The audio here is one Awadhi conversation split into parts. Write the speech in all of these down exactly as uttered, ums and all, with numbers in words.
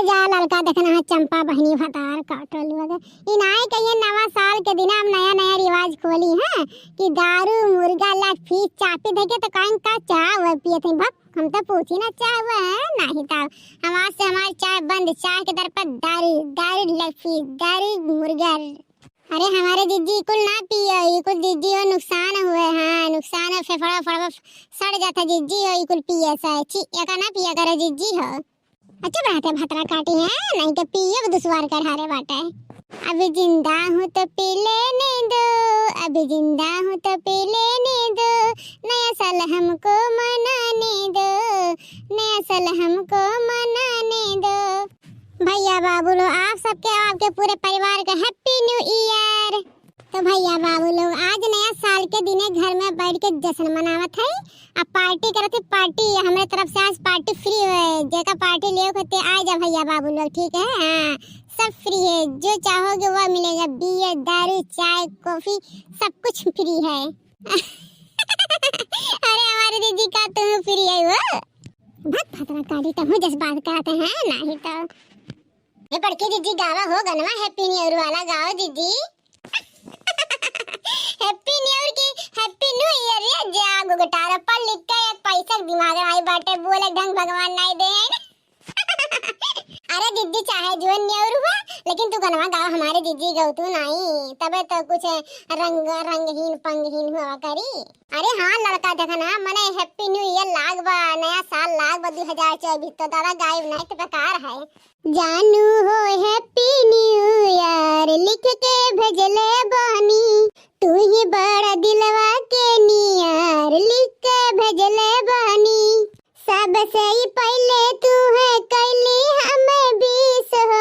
जा लड़का देखना है चंपा बहिनी भतार काटो लोग। ई नाई कहिए नवा साल के दिन हम नया नया रिवाज खोली हैं कि दारू, मुर्गा, लग फीस, चापी देखे तो कहीं का चाह हुआ पिए थे। भक, हम तो पूछी ना चाह हुआ है, नहीं तो हमारे से हमारी चाय बंद, चाय के दर पर दारू, दारू लग फीस, दारू मुर्गा। अरे हमारे जिज्जी कुल ना पियो, ई कुल जिज्जी हो नुकसान हुए, हाँ नुकसान है, फेफड़ा फड़वा सड़ जाता जिज्जी हो, ई कुल पिए से। छी, एका ना पिया करो जिज्जी हो। अच्छा बात है, भतरा काटी है, नहीं तो पिए दुश्वार कर हारे बाटे। अभी जिंदा हूँ तो पी लेने दो, अभी जिंदा हूँ तो पी लेने दो, नया साल हमको मनाने दो, नया साल हमको मनाने दो। भैया बाबू लोग, आप सबके, आपके पूरे परिवार का हैप्पी न्यू ईयर। तो भैया बाबू लोग, आज नया साल के दिने घर में बैठ के जश्न मनावत है, अब पार्टी करत है, पार्टी। हमरे तरफ से आज पार्टी फ्री है, जेका पार्टी लेवे होते आ जा भैया बाबू लोग, ठीक है? हाँ, सब फ्री है, जो चाहोगे वह मिलेगा, बियर, दारू, चाय, कॉफी, सब कुछ फ्री है। अरे हमारे दीदी का तुम फ्री है वो? भत भतरा काटी, तुम जस बात करते हैं, नहीं तो। ए बड़की जिज्जी, गावा हो गनवा, हैप्पी न्यू ईयर वाला गाओ जिज्जी। हैप्पी न्यू ईयर की, हैप्पी न्यू ईयर रे, जागो गटारा पढ़ लिख के एक पैसा के दिमाग में आई बाटे, बोले ढंग भगवान नाई दे। अरे जिज्जी, चाहे जो न्यू ईयर हुआ, लेकिन तू गनवा गाओ, हमारे जिज्जी गौ तू नाई, तबे तो कुछ रंग, रंगहीन पंगहीन हुआ करी। अरे हाँ लड़का, देखना मने हैप्पी न्यू ईयर लाग बा, नया साल लाग बा दो हज़ार चउबीस, तो दादा गायब नहीं तो बेकार है। जानू हो हैप्पी न्यू ईयर लिख के भेजले बानी, तू ही बड़ा दिलवा के नियर लिख के भेजले बानी। सबसे ही पहले तू है कैली हमें बीस हो,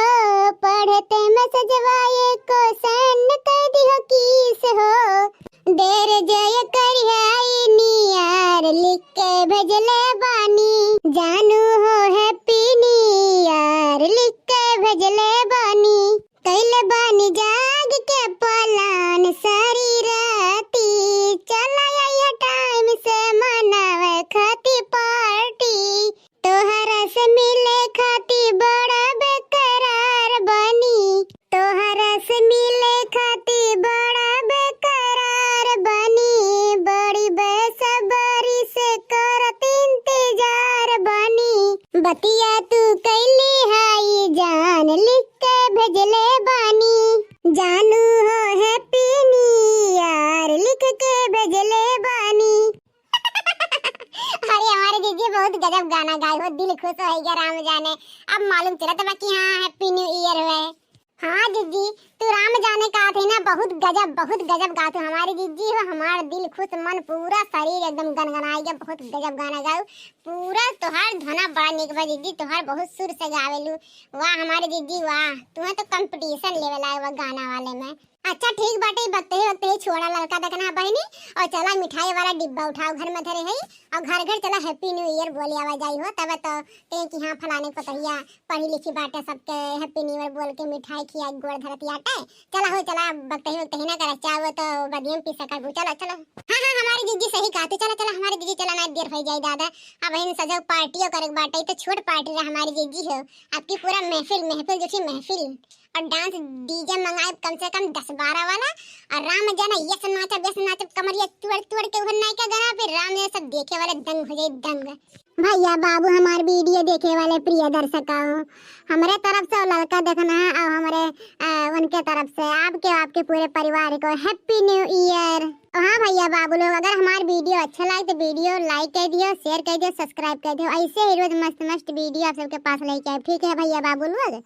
पढ़ते में सजवाए को सन कर दियो किस हो। देर जय करिहाई नियार लिख के भेजले बानी, जानू हो हैप्पी नियार लिख के भेजले बानी। कैले बानी जाग के पलान सारी राती, चला आइया टाइम से मनावे खाती पार्टी। तोहरा से मिले खाती बड़ा बेकरार बानी, तोहरा से मिले खाती बड़ा बेकरार बानी, बड़ी बेसब्री से करत इंतजार बानी। बतिया तू कैली हाई जान लिख के भेजले बानी, जानू हो हैप्पी न्यू ईयर लिख के भेजले बानी। अरे हमारे जीजी बहुत गजब गाना गाए हो, दिल खुश हो गया राम जाने। अब मालूम चला था कि हाँ हैप्पी न्यू ईयर हुए। हाँ जीजी, तू राम जाने का थे ना, बहुत गजब, बहुत गजब गात हो हमारे जीजी हो, हमार दिल खुश, मन पूरा शरीर एकदम गनगनाई गया, बहुत गजब गाना गाओ। पूरा तोहार धुन बड़ा निक बा जीजी, तोहार बहुत सुर से गावेलू। वाह हमारे जीजी वाह, तुम्हें तो कंपटीशन लेवे लायक बा गाना वाले में। अच्छा ठीक बाटे, बकते ही बकते ही छोड़ा ललका देखना बहिनी, और चला मिठाई वाला डिब्बा उठाओ घर में धरे है, और घर घर चला हैप्पी न्यू ईयर बोले आवा जाई हो, तब तो कहीं कि हाँ फलाने पतहिया पढ़ी लिखी बाटे, सबके हैप्पी न्यू ईयर बोल के मिठाई खिया के गोड़ धरती आटे। चला हो चला, बकते ही बकते ही ना करे, चाहो तो बदियम पी सकबू। चला चला। हाँ हाँ हमारी जीजी सही कहा तू, चला चला हमारी जीजी चला, ना देर हो जाए दादा। अब इन सजो पार्टियों करे बाटे, तो छोट पार्टी रहा हमारी जीजी हो, आपकी पूरा महफिल महफिल जो थी महफिल। और डांस डीजे मंगाए कम से कम दस बारह वाला, और राम जाना यस नाचब यस नाचब कमरिया तोड़ तोड़ के उहर नायका गाना पे राम जाना सब देखे वाले दंग हो जाए दंग। भैया बाबू हमार वीडियो देखे वाले प्रिय दर्शकों, हमरे तरफ से और लड़का देखना है और हमरे अ, उनके तरफ से आपके आपके पूरे परिवार को हैप्पी न्यू ईयर। और हाँ भैया बाबू लोग, अगर हमार वीडियो अच्छा लगे तो वीडियो लाइक कर दियो, शेयर कर दियो, सब्सक्राइब कर दियो, ऐसे ही रोज मस्त मस्त वीडियो आप सबके पास लेके आए, ठीक है भैया बाबू लोग।